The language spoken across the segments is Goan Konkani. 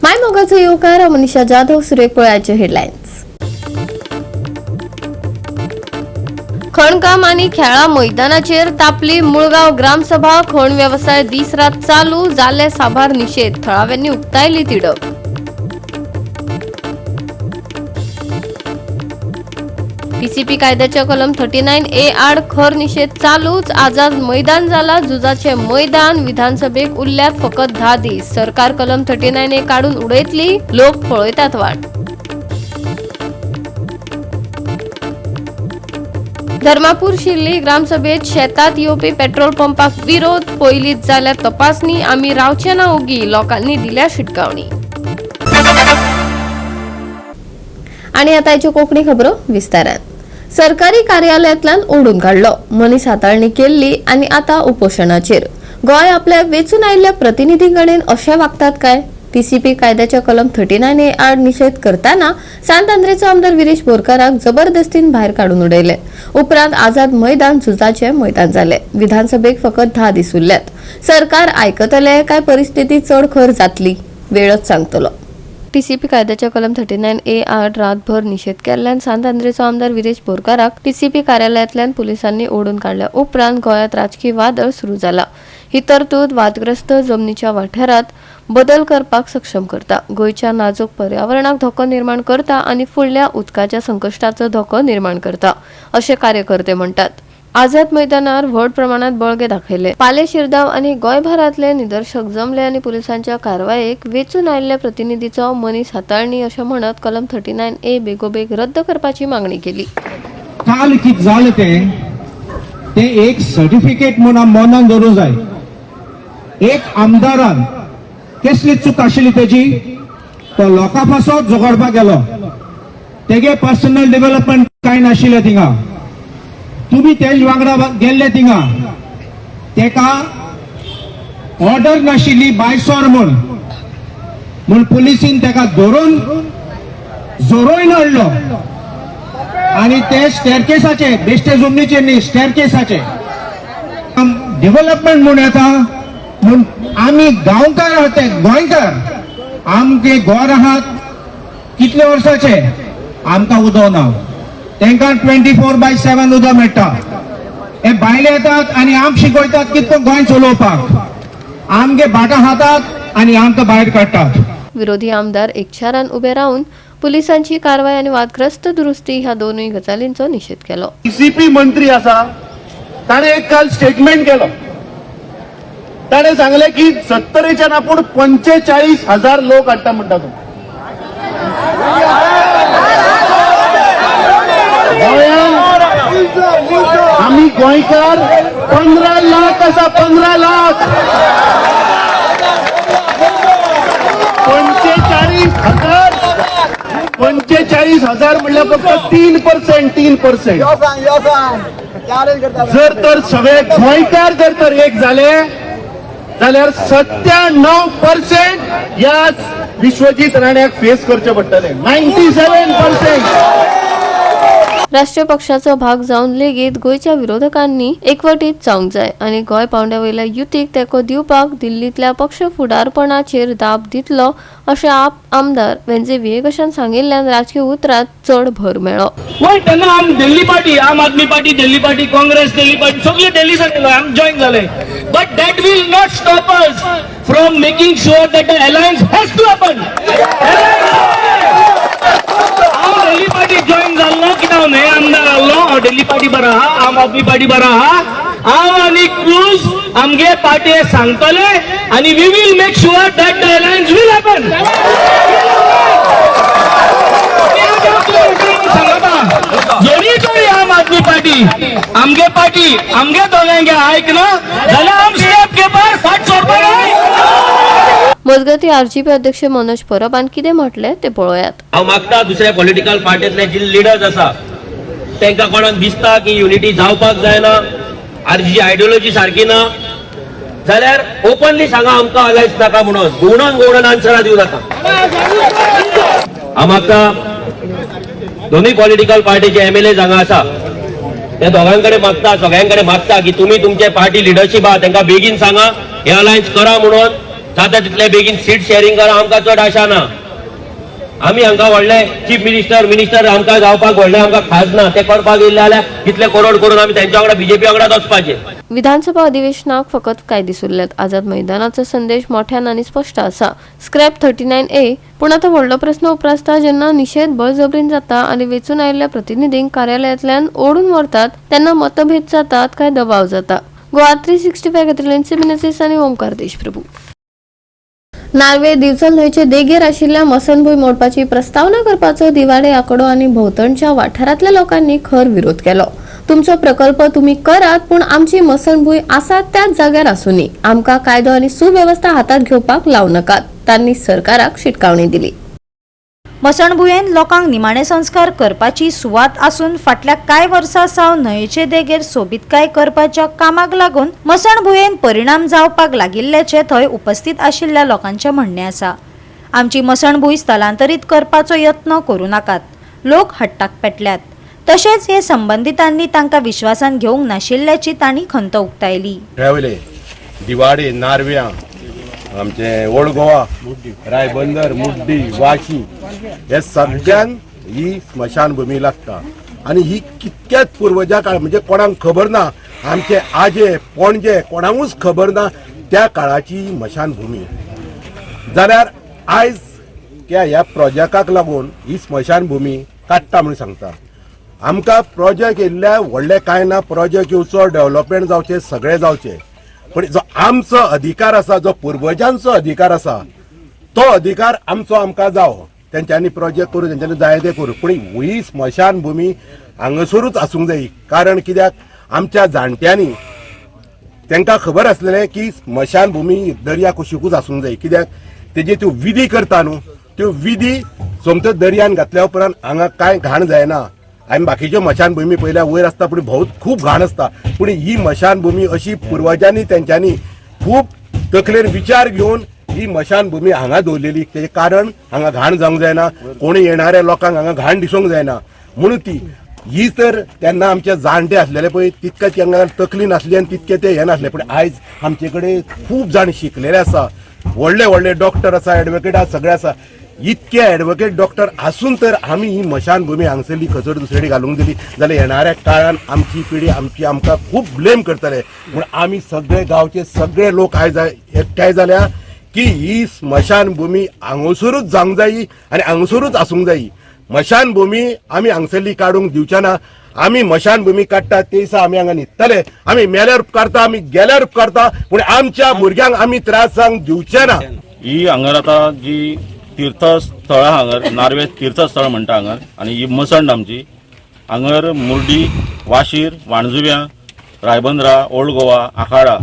माय मोगाचो येवकार मनीषा जाधव. सुरेख पळयाचे हेडलायन्स. खणकाम आणि खेळा मैदानाचेर तापली मुळगाव ग्रामसभा. खण व्यवसाय दीस रात चालू जाले साबार निषेध. थळाव्यांनी उक्तायली तिडक. टीसीपी कायद्याच्या कलम 39A आड खर निषेध चालूच. आझाद मैदान जाला झुजाचे मैदान. विधानसभेक उरल्यात फकत 10 दीस. सरकार कलम 39A काडून उडयतली, लोक पळयतात वाट. धर्मापूर शिर्ली ग्रामसभेत शेतात येवपी पेट्रोल पंपाक विरोध. पयलींच जाल्या तपासणी, आमी रावचे ना ओगी, लोकांनी दिल्या शिटकावणी. आणि आता याच्यो कोंकणी खबरो विस्तारान. सरकारी कार्यालयांतल्यान ओडून काडलो, मनीस हाताळणी केल्ली आनी आतां उपोशणाचेर. गोंय आपल्या वेंचून आयिल्ल्या प्रतिनिधीं कडेन अशें वागतात काय? टीसीपी कायद्याच्या कलम 39A आड निषेध करतना सांत आंद्रेचो आमदार विरेश बोरकाराक जबरदस्तीन भायर काडून उडयले. उपरांत आझाद मैदान झुजाचे मैदान जाले. विधानसभेक फकत 10 दीस उरल्यात. सरकार आयकतले काय परिस्थिती चड खर जातली, वेळच सांगतलो. टीसीपी कायद्याच्या कलम 39A आड रातभर निषेध केल्ल्यान सांत आंद्रेचो आमदार विरेश बोरकाराक टीसीपी कार्यालयांतल्यान पुलिसांनी ओडून काडल्या उपरांत गोंयांत राजकी वादळ सुरू जाला. ही तरतूद वादग्रस्त जमनीच्या वाठारात बदल करपाक सक्षम करता, गोंयच्या नाजूक पर्यावरणाक धोको निर्माण करता आनी फुडल्या उदकाच्या संकश्टाचो धोको निर्माण करता, अशें कार्यकर्ते म्हणटात. आझाद मैदानार व्हड प्रमाणात बळगे दाखयले. पाले शिरदाव आनी गोंयभरांतले निदर्शक जमले आनी पुलिसांच्या कारवायेक वेंचून आयिल्ल्या प्रतिनिधीचो मनीस हाताळणी अशें म्हणत कलम 39A बेगोबेग रद्द करपाची मागणी केली. काल कितें जालें तें तें एक सर्टिफिकेट म्हूण मनान दवरूंक जाय. एक आमदारान केसली चूक आशिल्ली तेजी, तो लोकां पासत झगडपाक गेलो. तेगे पर्सनल डेव्हलपमेंट कांय नाशिल्लें थिंगा. तुमी तेज वांगडा गेल्ले थिंगा, तेका ऑर्डर नाशिल्ली भायर सर म्हूण, म्हूण पुलिसीन तेका धरून जोरोवन हाडलो आणि ते स्टेअरकेसाचे बेश्टे जमनीचे न्ही, स्टेअरकेसाचे डेव्हलपमेंट म्हूण येता म्हूण. आमी गांवकार आहात, ते गोंयकार, आमचे घर आहात कितले वर्साचे, आमकां उदक ना. तांकां 24/7 उदक मेळटा. हे भायले येतात आनी आम शिकयतात कितको गोंय चलोवपाक. आमगे भाटां खातात आनी आमकां भायर काडटात. विरोधी आमदार एकचारान उबे रावन पुलिसांची कारवाय आनी वादग्रस्त दुरुस्ती ह्या दोनूय गजालींचो निषेध केलो. टीसीपी मंत्री आसा, ताणें एक काल स्टेटमेंट केलो. ताणें सांगलें की 70च्यान आपूण 45,000 लोक हाडटा म्हणटा. तो गोंयांत आमी गोंयकार 15 लाख आसा, 15 लाख. 45,000, 45,000 म्हणल्यार फक्त 3%, 3%. जर तर सगळे गोंयकार जर तर एक जाले जाल्यार 97% ह्या विश्वजीत राण्याक फेस करचे पडटले. 97%. राष्ट्रीय पक्षाचो भाग जावन लेगीत गोंयच्या विरोधकांनी एकवटीत जावंक जाय आनी गोंय पावंड्या वयल्या युतीक तेंको दिवपाक दिल्लींतल्या पक्ष फुडारपणाचेर दाब दितलो अशें आप आमदार वेंजे विएगशान सांगिल्ल्यान राजकी उतरांत चड भर मेळ्ळो. वय तेन्ना आम दिल्ली party, Aam Aadmi party, Delhi party, Congress, Delhi party, सगळे दिल्ली सावन आम जॉईन जाले. But that will not stop us from making sure that the alliance has to happen. हांव दिल्ली पार्टी जॉईन जाल्लो कित्याक हांव न्हय आमदार आहलो. हांव दिल्ली पार्टी बरो आहा, आम आदमी पार्टी बरो आहा. हांव आनी क्रूज आमगे पार्टी सांगतले आनी we will make sure that the alliance will happen. जोडी तरी आम आदमी पार्टी आमगे पार्टी आमगे दोगांगे आयक ना जाल्यार आम स्टेप घेवपाक फाट सोडपाक जाय. मजगतीं आरजीपी अध्यक्ष मनोज परबान कितें म्हटलें तें पळोवयात. हांव मागता दुसऱ्या पॉलिटिकल पार्टींतले जे लिडर्स आसा तांकां कोणाक दिसता की युनिटी जावपाक जायना, आरजीची आयडियोलॉजी सारकी ना जाल्यार ओपनली सांगा आमकां अलायन्स नाका म्हणून. घुंवडावन घुंवडावन आन्सरां दिवं नाका. हांव मागता दोनूय पॉलिटिकल पार्टीचे एमएलए हांगा आसा त्या दोगांकडे मागता, सगळ्यांकडे मागता की तुमी तुमचे पार्टी लिडरशीप आहा तांकां बेगीन सांगा हे अलायन्स करा म्हणून. जाता तितले बेगीन सीट शेअरिंग करा. आमकां चड आशा ना. आमी हांगा व्हडले चीफ मिनिस्टर मिनिस्टर आमकां जावपाक व्हडले आमकां खाज ना. ते करपाक येयले जाल्यार कितले करोड करून आमी तेंच्या वांगडा बीजेपी वांगडाच वचपाचे. विधानसभा अधिवेशनाक फकत कांय दीस उरल्यात. आझाद मैदानाचो संदेश मोठ्यान आनी स्पश्ट आसा, स्क्रॅप 39A. पूण आतां व्हडलो प्रस्न उप्रासता, जेन्ना निशेध बळजबरीन जाता आनी वेंचून आयिल्ल्या प्रतिनिधींक कार्यालयांतल्यान ओडून व्हरतात तेन्ना मतभेद जातात काय दबाव जाता? गोवा 365 खातीर लेन्सी मिनेझीस आनी ओमकार देशप्रभू. नार्वे दिवचल न्हंयचे देगेर आशिल्ल्या मसणभूंय मोडपाची प्रस्तावना करपाचो दिवाडे, आकडो आनी भोंवतणच्या वाठारांतल्या लोकांनी खर विरोध केलो. तुमचो प्रकल्प तुमी करात, पूण आमची मसणभूंय आसा त्याच जाग्यार आसूनी. आमकां कायदो आनी सुवेवस्था हातात घेवपाक लावं नाकात, तांणी सरकाराक शिटकावणी दिली. मसणभुंयेन लोकांक निमाणे संस्कार करपाची सुवात आसून फाटल्या कांय वर्सां सावन न्हंयेचे देगेर सोबीतकाय करपाच्या कामाक लागून मसणभुंयेन परिणाम जावपाक लागिल्ल्याचें थंय उपस्थित आशिल्ल्या लोकांचें म्हणणें आसा. आमची मसणभूंय स्थलांतरीत करपाचो यत्न करूं नाकात, लोक हट्टाक पेटल्यात. तशेंच हे संबंदितांनी तांकां विश्वासान घेवंक नाशिल्ल्याची तांणी खंत उक्तायली. ट्रॅव्हले दिवाडे, नार्व्यां, आमचे ओल्ड गोवा, रायबंदर, मुड्डी, वाशी हे सगळ्यांक ही स्मशानभूमी लागता आनी ही कितक्याच पुर्वजा काळ, म्हणजे कोणाक खबर ना, आमचे आजे पणजे कोणाकूच खबर ना त्या काळाची स्मशानभूमी. जाल्यार आयज त्या ह्या प्रोजेक्टाक लागून ही स्मशानभूमी काडटा म्हणून सांगता. आमकां प्रोजेक्ट येयल्ल्या व्हडलें कांय ना. प्रोजेक्ट येवचो, डेव्हलपमेंट जावचें, सगळें जावचें, पण जो आमचो अधिकार आसा, जो पुर्वजांचो अधिकार आसा, तो अधिकार आमचो आमकां जावो. तेंच्यांनी प्रोजेक्ट करूं, तेंच्यांनी जाय तें करूं, पूण ही स्मशानभूमी हांगासरूच आसूंक जाय. कारण कित्याक, आमच्या जाणट्यांनी तांकां खबर आसलेलें की स्मशानभूमी दर्या कुशिकूच आसूंक जाय. कित्याक, तेजी त्यो विधी करता न्हू, त्यो विधी सोमत्यो दर्यान घातल्या उपरांत हांगा कांय घाण जायना. आमी बाकीच्यो मशानभूमी पळयल्यार वयर आसता, पूण भोव खूब घाण आसता. पूण ही मशानभूमी अशी पुर्वजांनी तेंच्यांनी खूब तकलेर विचार घेवन ही मशानभूमी हांगा दवरलेली. तेजें कारण हांगा घाण जावंक जायना, कोणी येणाऱ्या लोकांक हांगा घाण दिसूंक जायना म्हणून ती ही. तर तेन्ना आमचे जाणटे आसलेले पळय, तितके तांकां तकली नासली आनी तितके ते हे नासले. पूण आयज आमचे कडेन खूब जाण शिकलेले आसा, व्हडले व्हडले डॉक्टर आसा, एडवोकेट आसा, सगळे आसा. इतके एडवोकेट डॉक्टर आसून तर आमी ही मशानभूमी हांगसरली खचर दुसरेडी घालूंक दिली जाल्यार येणाऱ्या काळान आमची पिढी आमची आमकां खूब ब्लेम करतले. म्हूण आमी सगळे गांवचे सगळे लोक आयज एकठांय जाल्या की ही स्मशानभूमी हांगासरूच जावंक जायी आनी हांगासरूच आसूंक जायी. मशानभूमी आमी हांगसरली काडूंक दिवचे ना. आमी मशानभूमी काडटा ते दिसा आमी हांगा न्हिदतले. आमी मेल्यार उपकारता, आमी गेल्यार उपकारता, पूण आमच्या भुरग्यांक आमी त्रास जावंक दिवचे ना. ही हांगर आतां जी तीर्थस्थळां हांगर, नार्वे तीर्थस्थळ म्हणटा हांगर, आनी ही मसंड आमची हांगर मुर्डी, वाशीर, वाणजुव्यां, रायबंदरा, ओल्ड गोवा, आखाडा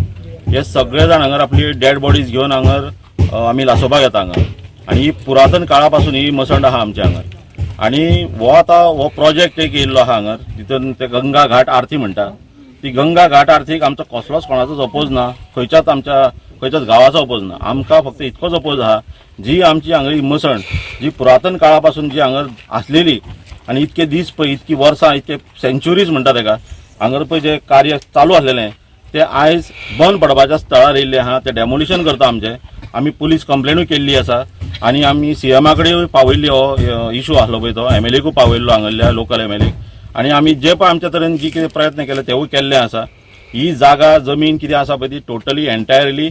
हे सगळे जाण हांगर आपली डेड बॉडीज घेवन हांगर आमी लासोवपाक येता हांगा. आनी ही पुरातन काळा पासून ही मसंड आहा आमच्या हांगर. आनी हो आतां हो प्रोजेक्ट एक येयल्लो आहा हांगर, तितून ते गंगा घाट आरती म्हणटा. ती गंगा घाट आरतीक आमचो कसलोच कोणाचोच अपोज ना, खंयच्याच आमच्या खंयच्याच गांवाचो अपोज ना. आमकां फक्त इतकोच अपोज आहा, जी आमची हांगा मसण जी पुरातन काळा पासून जी हांगर आसलेली आनी इतके दीस पळय, इतकी वर्सां, इतके सेंच्युरीज म्हणटा तेका, हांगर पळय जे कार्य चालू आसलेलें ते आयज बंद पडपाच्या स्थळार येयल्लें आहा. ते डेमोलिशन करता आमचें. आमी पुलीस कंप्लेनूय केल्ली आसा आनी आमी सीएमा कडेन पावयल्ली. हो इशू आसलो पळय तो एमएलएकूय पावयल्लो, हांगल्ल्या लोकल एमएलएक. आनी आमी जे पळय आमच्या तरेन जी कितें प्रयत्न केले तेवूय केल्ले आसा. ही जागा जमीन कितें आसा पळय ती टोटली एंटायरली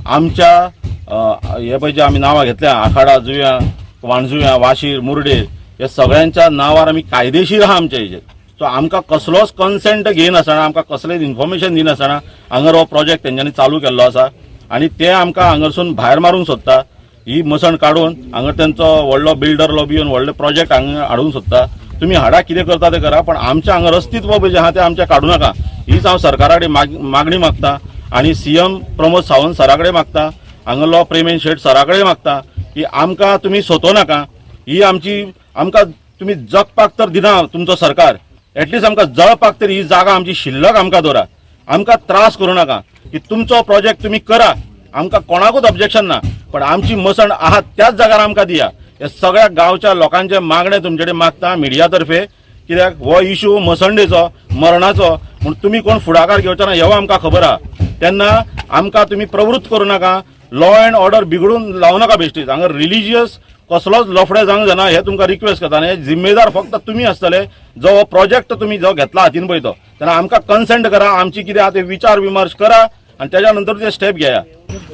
आमच्या हे पळय जे आमी नांवां घेतल्या, आखाडा, जुव्यां, वाणजुव्यां, वाशीर, मुर्डे, हे सगळ्यांच्या नांवार आमी कायदेशीर आहा आमच्या हेजेर. सो आमकां कसलोच कन्सेंट घेयनासतना, आमकां कसलेंच इन्फॉर्मेशन दिनासतना हांगर हो प्रोजेक्ट तेंच्यांनी चालू केल्लो आसा आनी ते आमकां हांगारसून भायर मारूंक सोदता. ही मसण काडून हांगा तेंचो व्हडलो बिल्डर लॉबी येवन व्हडले प्रोजेक्ट हांगा हाडूंक सोदता. तुमी हाडा, कितें करता तें करा, पण आमच्या हांगा अस्तित्व पळय जें आहा तें आमचें काडूं नाका. हीच हांव सरकारा कडेन मागणी मागता आनी सीएम प्रमोद सावंत सरा कडेन मागता, हांगालो प्रेमेन शेट सरा कडेन मागता की आमकां तुमी सोतो नाका. ही आमची, आमकां तुमी जगपाक तर दिना तुमचो सरकार, एटलिस्ट आमकां जळपाक तरी ही जागा आमची शिल्लक आमकां दवरा. आमकां त्रास करूं नाका. की तुमचो प्रोजेक्ट तुमी करा, आमकां कोणाकूच ऑब्जेक्शन ना, पण आमची मसण आहा त्याच जाग्यार आमकां दिया. हे सगळ्या गांवच्या लोकांचे मागणे तुमचे कडेन मागता मिडिया तर्फे, कित्याक हो इशू मसंडेचो, मरणाचो म्हूण तुमी कोण फुडाकार घेवचो ना हेवूय आमकां खबर आहा. तेन्ना आमकां तुमी प्रवृत्त करूं नाका. लॉ अँड ऑर्डर बिगडून लावं नाका बेश्टीच. हांगा रिलिजियस कसलोच लफडे जावंक जायना हे तुमकां रिक्वेस्ट करता. आनी हे जिम्मेदार फक्त तुमी आसतले. जो हो प्रोजेक्ट तुमी जो घेतला हातीन पळय तो, तेन्ना आमकां कन्सेंट करा, आमची कितें आहा ते विचार विमर्श करा आनी तेज्या नंतर ते स्टेप घेया.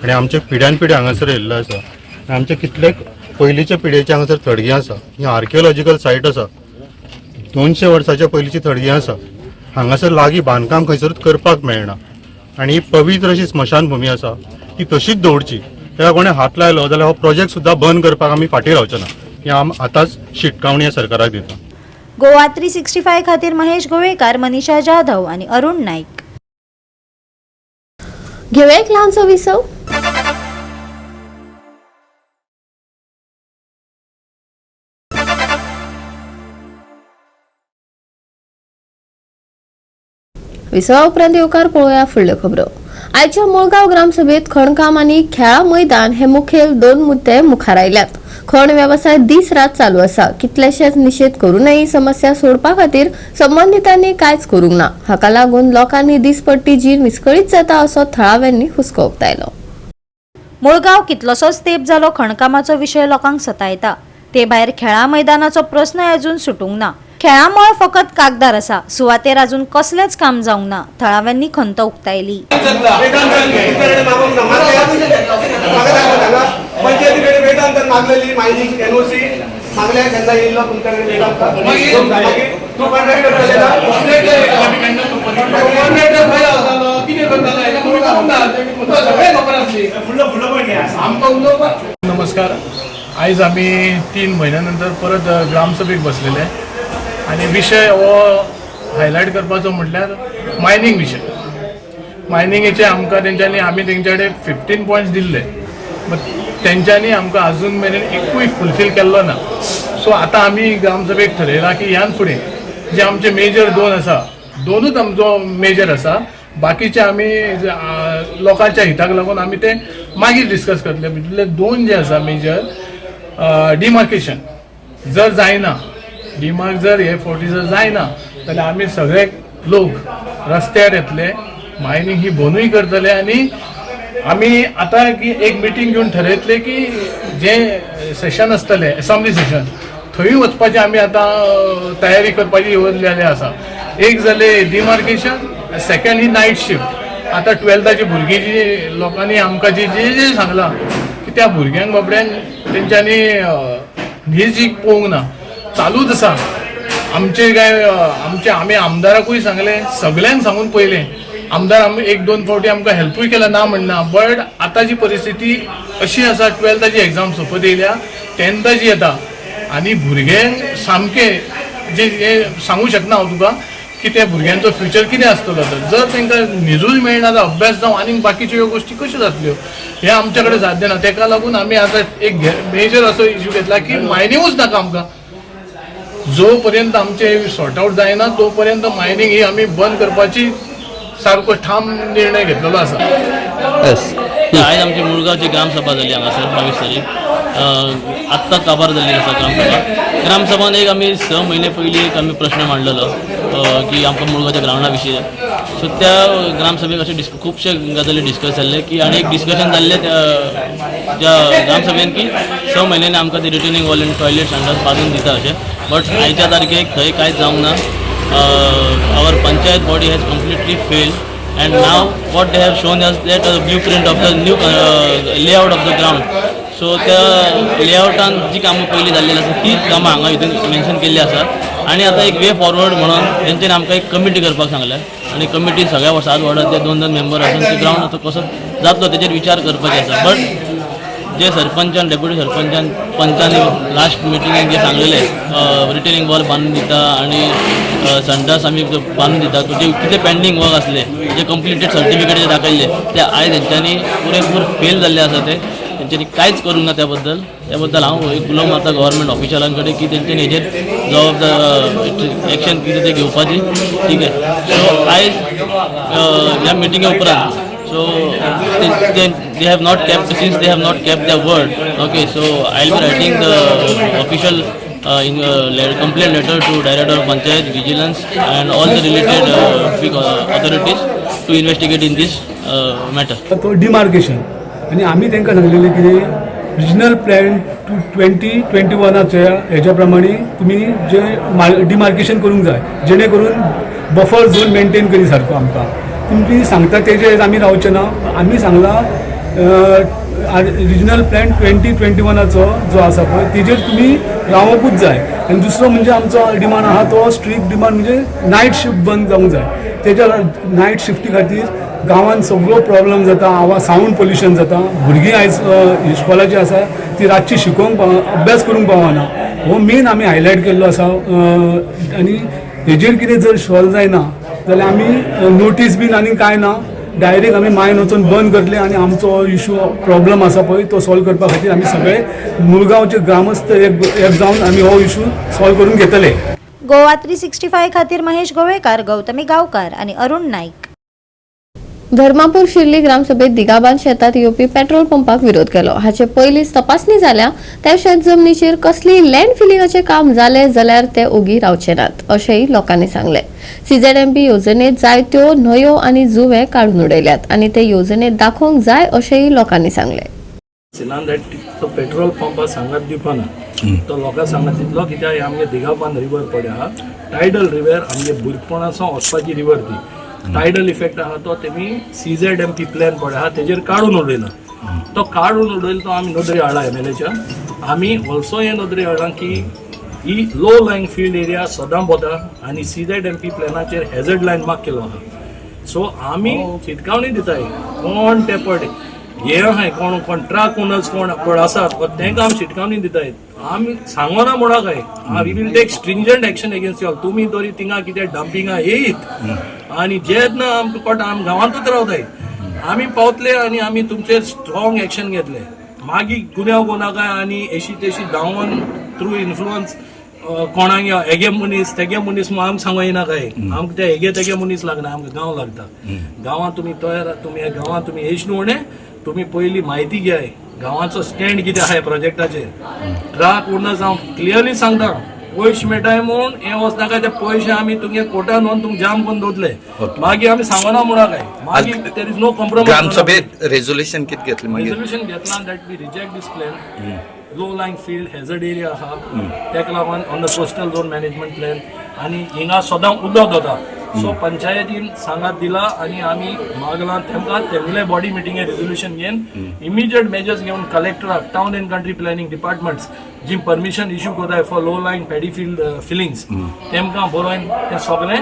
आनी आमच्या पिढ्यान पिढी हांगासर येयल्लो आसा आनी आमचे कितले पयलींच्या पिढयेचे हांगासर थडगीं आसा. ही आर्किओलॉजिकल सायट आसा, 200 वर्साच्या पयलींची थडगीं आसा. हांगासर लागीं बांदकाम खंयसरूच करपाक मेळना आनी ही पवित्र अशी स्मशानभुमी आसा, ती तशीच दवरची. ताका कोणें हात लायलो जाल्यार हो प्रोजेक्ट सुद्दां बंद करपाक आमी फाटीं रावचे ना, ही आम आतांच शिटकावणी ह्या सरकाराक दिता. गोवा 365 खातीर महेश गोवेकार, मनीषा जाधव आणि अरुण नाईक. घेऊया एक ल्हानसो विसव. विसवा उपरांत येवकार पळोवया फुडल्यो खबरो. आयच्या मुळगांव ग्रामसभेत खणकाम आनी खेळां मैदान हे मुखेल दोन मुद्दे मुखार आयल्यात. खण वेवसाय दीस रात चालू आसा. कितलेशेच निशेध करूनय ही समस्या सोडपा खातीर संबंदितांनी कांयच करूंक ना. हाका लागून लोकांनी दिसपट्टी जीण विस्कळीत जाता असो थळाव्यांनी हुस्को उक्तायलो. मुळगांव कितलोसोच तेंप जालो खणकामाचो विशय लोकांक सतायता. ते भायर खेळां मैदानाचो प्रस्न अजून सुटूंक ना. खेळां मळ फकत कागदार आसा, सुवातेर अजून कसलेंच काम जावंक ना. थळाव्यांनी खंत उक्तायली. पंचायतीकडे वेदांत मागलेली मायनिंग एनओसी मागल्या केन्ना येयल्लो तुमच्याकडे वेदांत. मागीर तूं कॉन्ट्रॅक्टर नमस्कार. आयज आमी 3 म्हयन्या नंतर परत ग्रामसभेक बसलेले आनी विशय हो हायलायट करपाचो म्हटल्यार मायनींग विशय. मायनिंगेचे आमकां तेंच्यांनी आमी तेंच्या कडेन 15 पॉयंट्स दिल्ले, बट तेंच्यांनी आमकां अजून मेरेन एकूय फुलफील केल्लो ना. सो आतां आमी ग्रामसभेक ठरयलां की ह्यान फुडें जे आमचे मेजर दोन आसा, दोनूच आमचो मेजर आसा, बाकीचे आमी लोकांच्या हिताक लागून आमी ते मागीर डिस्कस करतले. भितरले दोन जे आसा मेजर, डिमार्केशन जर जायना, डिमार्क जर हे फावटी जर जायना जाल्यार आमी सगळे लोक रस्त्यार येतले, मायनींग ही बंदूय करतले. आनी आमी आतां की एक मिटींग घेवन ठरयतले की जे सेशन आसतलें एसेंब्ली सेशन, थंय वचपाची आमी आतां तयारी करपाची येवजलेली आसा. एक जालें डिमार्केशन, सेकंड ही नायट शिफ्ट. आतां 12थाची भुरगीं जी लोकांनी आमकां जी जे जे सांगलां की त्या भुरग्यांक बाबड्यांक तेंच्यांनी ही जी पळोवंक ना, चालूच आसा. आमचे काय आमचे आमी आमदाराकूय सांगलें, सगल्यांक सांगून पळयलें. आमदार आमी 1-2 फावटी आमकां हेल्पूय केला, ना म्हणना, बट आतांची परिस्थिती अशी आसा, 12थाची एग्जाम सोंपत येयल्या, 10थाची येता आनी भुरग्यांक सामकें जे जे सांगू शकना हांव तुका की त्या भुरग्यांचो फ्युचर कितें आसतलो. तर जर तांकां न्हिदूय मेळना जाल्यार अभ्यास जावं आनीक बाकीच्यो ह्यो गोश्टी कश्यो जातल्यो हें आमचे कडेन साध्य ना. ताका लागून आमी आतां एक मेजर असो इश्यू घेतला की मायनिंगूच नाका आमकां. जो पर्यंत आमचे सॉर्ट आउट जायना तो पर्यंत मायनिंग ही आमी बंद करपाची सारको ठाम निर्णय घेतलेलो आसा. आयज आमची मुळगांवची ग्रामसभा जाली हांगासर 22 तारीख, आत्तां काबार जाल्ली आसा ग्रामसभा. ग्रामसभान एक आमी 6 म्हयने पयलीं एक आमी प्रश्न मांडलेलो की आमकां मुळगांवच्या ग्रावंडा विशीं. सो त्या ग्रामसभेक अशें खुबशे गजाली डिस्कस जाल्ले की आनी एक डिस्कशन जाल्लें त्या ग्रामसभेन की 6 म्हयन्यांनी आमकां ती रिटेनिंग वॉल आनी टॉयलेट संडास बांदून दिता अशें. बट आयच्या तारखेक थंय कांयच जावंक ना. Our panchayat body has completely failed and now what they have shown us that a blueprint of the new layout of the ground. So त्या लेआउटान जी कामां पयलीं जाल्लीं आसा तीच कामां हांगा हितून मेन्शन केल्ली आसा. आनी आतां एक वे फॉरवर्ड म्हणून तेंच्यांनी आमकां एक कमिटी करपाक सांगल्या आनी कमिटी सगळ्या 7 वॉर्डांत ते 2-2 मेंबर आसून ते ग्रावंड आतां कसो जातलो तेजेर विचार करपाचे आसा. बट जे सरपंचान, डेप्युटी सरपंचान, पंचांनी लास्ट मिटिंगेन जे सांगलेले रिटेनिंग वॉल बांदून दिता आनी संडास आमी बांदून दिता, जे कितें पेंडींग वर्क आसले जे कंप्लिटेड सर्टिफिकेट जे दाखयल्ले ते आयज तेंच्यांनी पुरेपूर फेल जाल्ले आसा. ते तेंच्यांनी कांयच करूंक ना. त्या बद्दल हांव एक उलो मारता गव्हर्मेंट ऑफिशलां कडेन की तेंच्यांनी हेजेर जबाबदार एक्शन कितें तें घेवपाची. ठीक आहे. सो आयज ह्या मिटिंगे उपरांत, so they have not kept, since they have not kept their word, okay, so I'll be writing the official complaint letter to Director of Panchayat, Vigilance and all the related big authorities to investigate in this matter. तो डिमार्केशन आनी आमी तांकां सांगलेलें कितें, रिजनल प्लॅन 2021आच्या हेज्या प्रमाणे तुमी जे डिमार्केशन करूंक जाय, जेणे करून बफर झोन मेंटेन करी सारको. आमकां तुमी सांगता तेजेर आमी रावचे ना. आमी सांगला, रिजनल प्लॅन 2021आचो जो आसा पळय, तेजेर तुमी रावपूच जाय. आनी दुसरो म्हणजे आमचो डिमांड आहा तो स्ट्रीक्ट डिमांड म्हणजे नायट शिफ्ट बंद जावंक जाय. तेज्या नायट शिफ्टी खातीर गांवांत सगळो प्रॉब्लम जाता, आवाज, सावंड पोल्युशन जाता. भुरगीं आयज इस्कॉलाची आसा ती रातची शिकोवंक अभ्यास करूंक पावना. हो मेन आमी हायलायट केल्लो आसा. आनी हेजेर कितें जर सॉल्व जायना जाल्यार आमी नोटीस बीन आनी कांय ना, डायरेक्ट आमी मायन वचून बंद करतले. आनी आमचो इशू, प्रॉब्लम आसा पळय, तो सॉल्व करपा खातीर आमी सगळे मुळगांवचे ग्रामस्थ एक एक जावन आमी हो इशू सॉल्व करून घेतले. गोवा 365 खातीर महेश गोवेकार, गौतमी गावकार आणि अरुण नाईक. धर्मापूर शिर्ली ग्रामसभेत दिगाबान शेतात येवपी पेट्रोल पंपाक विरोध केलो. हाचे पयलींच तपासणी जाल्या. त्या शेत जमनीचेर कसलीय लँड फिलिंगाचे काम जाले जाल्यार ते ओगी रावचे नात, अशेंय लोकांनी सांगले. सीझेडएमपी येवजणेत जायत्यो न्हंयो आनी जुवे काडून उडयल्यात आनी ते येवजणेत दाखोवंक जाय, अशेंय लोकांनी सांगले. सिनान that तो पेट्रोल पंप सांगात दिवपाना, तो लोकां सांगात दितलो, कित्याक हे आमगे दिगाबान रिवर पळय आहा, टायडल रिवर, आमगे भुरगेपणासावन वचपाची रिवर ती. टायडल इफेक्ट आहा, तो तेमी सीझेडएमपी प्लॅन पळय आहा तेजेर काडून उडयला. तो काडून उडयलो तो आमी नदरे हाडला एमएलएच्या. आमी ऑल्सो हे नदरे हाडला की ही लो लायंग फिल्ड एरिया सदां बोता आनी सीझेडएमपी प्लॅनाचेर हेजर्ड लायन मार्क केलो आहा. सो आमी चिटकावणी दिताय, कोण ते पळय हे आहाय, कोण कोण ट्रक ओनर्स, कोण पळ आसात, तांकां आमी शिटकावणी दिताय. आमी सांगोना म्हणा काय, we will take stringent action against all. तुमी तरी थिंगा कितें डंपिंगा येयत आनी जेन्ना आमकां कोटा, आमी गांवांतूच रावताय, आमी पावतले आनी आमी तुमचेर स्ट्रॉंग एक्शन घेतले. मागीर गुन्यांव कोणाक आनी एशी तेशी धांवन थ्रू इन्फ्लुअन्स कोणाक हेगे मनीस तेगे मनीस म्हूण आमकां सांगो येना काय. आमकां ते हेगे तेगे मनीस लागना, आमकां गांव लागता. गांवांत तुमी तयार, तुमी ह्या गांवांत तुमी येयश न्हू म्हणें, तुमी पयली म्हायती घेय, गांवाचो स्टँड कितें आहा प्रोजेक्टाचेर. ट्रक ओनर्स, हांव क्लियरली सांगता, पयशे मेळटाय म्हूण हें वचनाका. ते पयशे आमी तुमगे कोर्टान वचून तुमकां जाम करून दवरतले. मागीर आमी सांगना म्हणा काय, मागीर there is no compromise. ग्रामसभेत रेझोल्युशन कितें घेतलें मागीर? रेझोल्युशन घेतला that we reject this plan. Low lying field hazard area आहा, तेका लागून on the coastal zone management plan आनी हिंगा सदां उदक जाता. सो पंचायतीन सांगात दिला आनी आमी मागलां तेमकां, तेमगेले बॉडी मिटिंगे रेझोल्युशन घेवन इमिजिएट मेजर्स घेवन कलेक्टराक, town and country planning departments ji permission issue करताय for low lying paddy field fillings, तेमकां बरोवन तें सगळें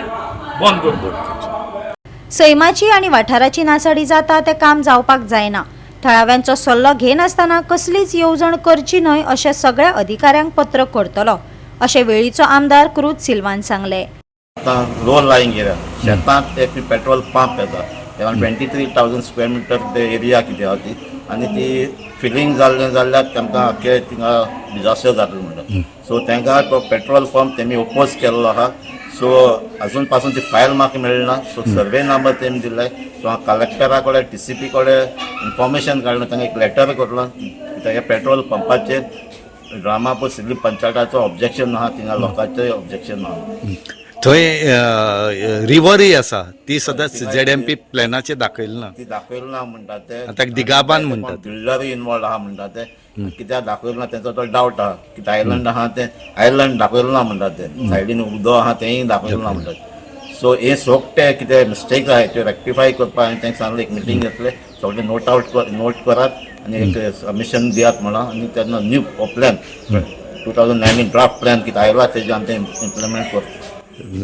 बंद करपाक. सैमाची आनी वाठाराची नासाडी जाता तें काम जावपाक जायना. थळाव्यांचो सल्लो घेनासतना कसलीच येवजण करची न्हय अशें सगळ्या अधिकाऱ्यांक पत्र करतलो, अशें वेळीचो आमदार क्रूज सिल्वान सांगलें. आतां लो लाईंग एरिया शेतांत एक पेट्रोल पंप येता, तेका 23,000 square meter ते एरिया कितें आहा ती आनी ती फिलींग जाल्लें जाल्यार तांकां आख्खे थिंगा डिजास्टर जातलें म्हणटा. सो तांकां तो पेट्रोल पंप तेमी ओपोज केल्लो आहा. सो अजून पासून ती फायल म्हाका मेळना. सो सर्वे नंबर तेमी दिले. सो हांव कलेक्टरा कडेन, टीसीपी कडेन इन्फॉर्मेशन काडलें, तांकां एक लेटर करलो, ह्या पेट्रोल पंपाचेर रामापूर सिल्ली पंचायताचो ऑब्जेक्शन आहा, थिंगा लोकांचें ऑब्जेक्शन आहा. थंय रिवरूय आसा, ती सदांच झेडएमपी प्लॅनाचेर दाखयली ना. ती दाखयली ना म्हणटा ते. आतां दिगाबान म्हणटात. बिल्डरूय इनवॉल्व आहा म्हणटा ते. कित्याक दाखयलें ना तेंचो तो डावट आहा. कितें आयलंड आहा, तें आयलंड दाखयलें ना म्हणटा ते, सायडीन उदक आहा तेंय दाखयलें ना म्हणटात. सो हे सोगटे कितें मिस्टेक आहाय त्यो रेक्टिफाय करपाक हांवें तांकां सांगलें, एक मिटींग घेतले, सगळें नोट आवट नोट करात आनी एक सबमिशन दियात म्हणा. आनी तेन्ना new plan 2019 draft plan कितें आयला तेजें आमी तें इम्प्लिमेंट करता.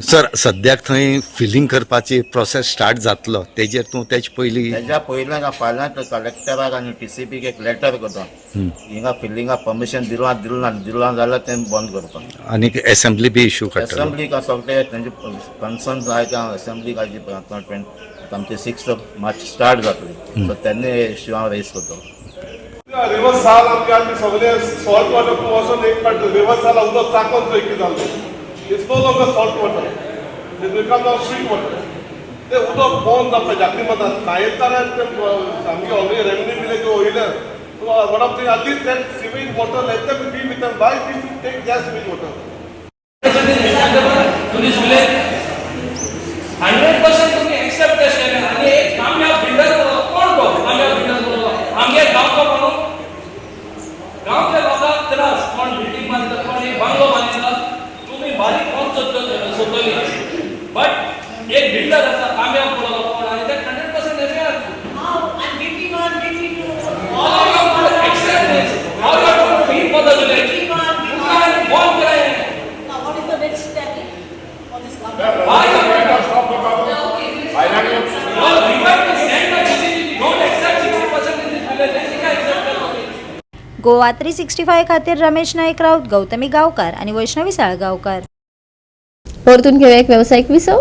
सर, सद्याक थंय फिलींग करपाची प्रोसेस स्टार्ट जातलो, तेजेर तूं तेजे पयलीं तेज्या पयल्यान फाल्यां कलेक्टराक आनी टीसीपीक एक लेटर करता, हिंगा फिलिंगा परमिशन दिलां दिलां ना, दिलां जाल्यार तें बंद करपाक. आनी एसेंब्ली बी इशू काडटलो? एसेंब्लीक सगळे तेंचे कन्सर्न्स आहाय ते एसेंब्लीक आमचे आमचे 6 मार्च स्टार्ट जातली, सो तेन्ना इश्यू हांव रेज करतलो. रिवर साल आमगे आमी सगळे सॉल्ट वॉटर वचून एक पाट रिवर साल उदक चाकोन चोय कितें जालें. It's no longer salt water, it become now sweet water. ते उदक बंद जावपा जागरी म्हणटात नायतारान ते सामकी ऑलरेडी रेवेन्यू विलेज वयल्यान. One of the at least that sewage water, let them be with them. Why we should take their sewage water? Tourist village 100% तुम्ही एक्सेप्ट कशें केलें? आनी एक आमच्या बिल्डर, कोण तो आमच्या बिल्डर? आमगे गांव. गोवा 365 खातीर रमेश नायक राऊत, गौतमी गांवकार आनी वैष्णवी साळगांवकार. परतून घेऊया एक व्यावसायिक विसव.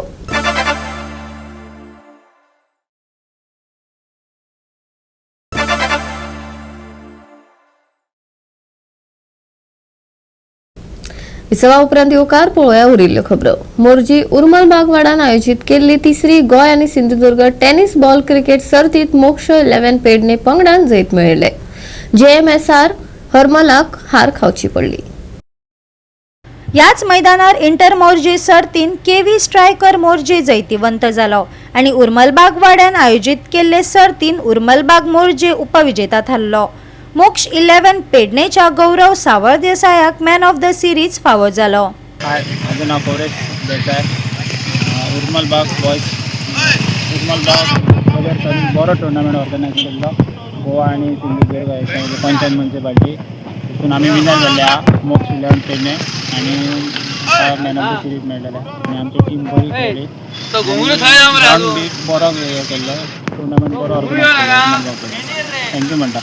विसवा उपरांत येवकार पळोवया उरिल्ल्यो खबरो. मोरजी उर्मल बागवाडान आयोजीत केल्ली तिसरी गोंय आनी सिंधुदुर्ग टेनिस बॉल क्रिकेट सर्तीत मोक्ष 11 पेडणे पंगडान जैत मेळयले. जेएमएसआर हरमलाक हार खावची पडली. ह्याच मैदानार इंटर मोरजी सर्तीन केवी स्ट्रायकर मोरजी जैतिवंत जालो आनी उर्मलबाग वाड्यान आयोजीत केल्ले सर्तीन उर्मलबाग मोरजी उपविजेता थारलो. मोक्ष 11 पेडणेच्या गौरव सावळ देसायाक मॅन ऑफ the series फावो जालो. हाय, माझं नाव पौरेश देसाय. उर्मलबाग बॉयज, उर्मलबाग वगैरे बरो टुर्नामेंट ऑर्गनायज केल्लो गोवा आनी सिंधुदुर्ग हेच्या पंचायत म्युनिसिपालिटी. तितून आमी विनर जाल्ले आहा, मोक्ष 11 पेडणे, आनी मॅन ऑफ the series मेळ्ळेले आनी आमची टीम बरी खेळ्ळी. ग्रावंड बी बरो हे केल्लो, टुर्नामेंट बरो ऑर्गनायज केल्लो. Thank you म्हणटा.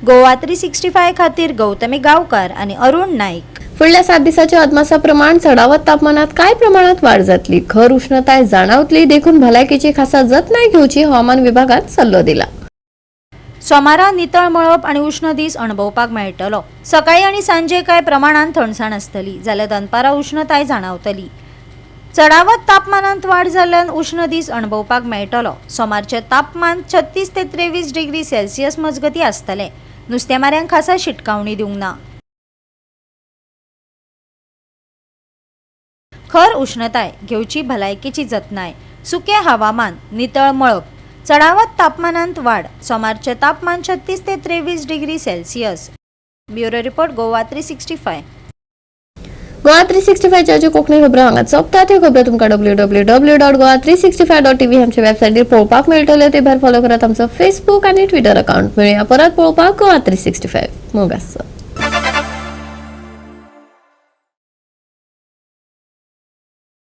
गोवा 365 खातीर गौतमी गांवकार आनी अरुण नाईक. फुडल्या 7 दिसाच्या अदमासा प्रमाण चडावत तापमानात कांय प्रमाणात वाड जातली. खर उष्णताय जाणवतली, देखून भलायकेची खासा जतनाय घेवची हवामान विभागान सल्लो दिला. सोमारा नितळ मळब आनी उश्ण दीस अणभवपाक मेळटलो. सकाळी आनी सांजे कांय प्रमाणान थंडसाण आसतली, जाल्यार दनपारां उष्णताय जाणवतली. चडावत तापमानांत वाड जाल्ल्यान उश्ण दीस अणभवपाक मेळटलो. सोमारचें तापमान 36 ते 23 डिग्री सेल्सियस मजगती आसतलें. नुस्तेमाऱ्यांक खासा शिटकावणी दिवंक ना. खर उष्णताय घेवची भलायकेची जतनाय. सुकें हवामान, नितळ मळब, चडावत तापमानांत वाड. सोमारचें तापमान 36 ते 23 degree Celsius. Bureau report, Goa 365. Goa 365 ज्यो कोंकणी खबरो हांगा सोंपतात. ह्यो खबरो तुमकां www.goa365.tv आमच्या वेबसायटीर पळोवपाक मेळटल्यो. ते भायर फॉलो करात आमचो फेसबूक आनी ट्विटर अकाउंट. मेळया परत पळोवपाक गोवा 365. मोग आसचो.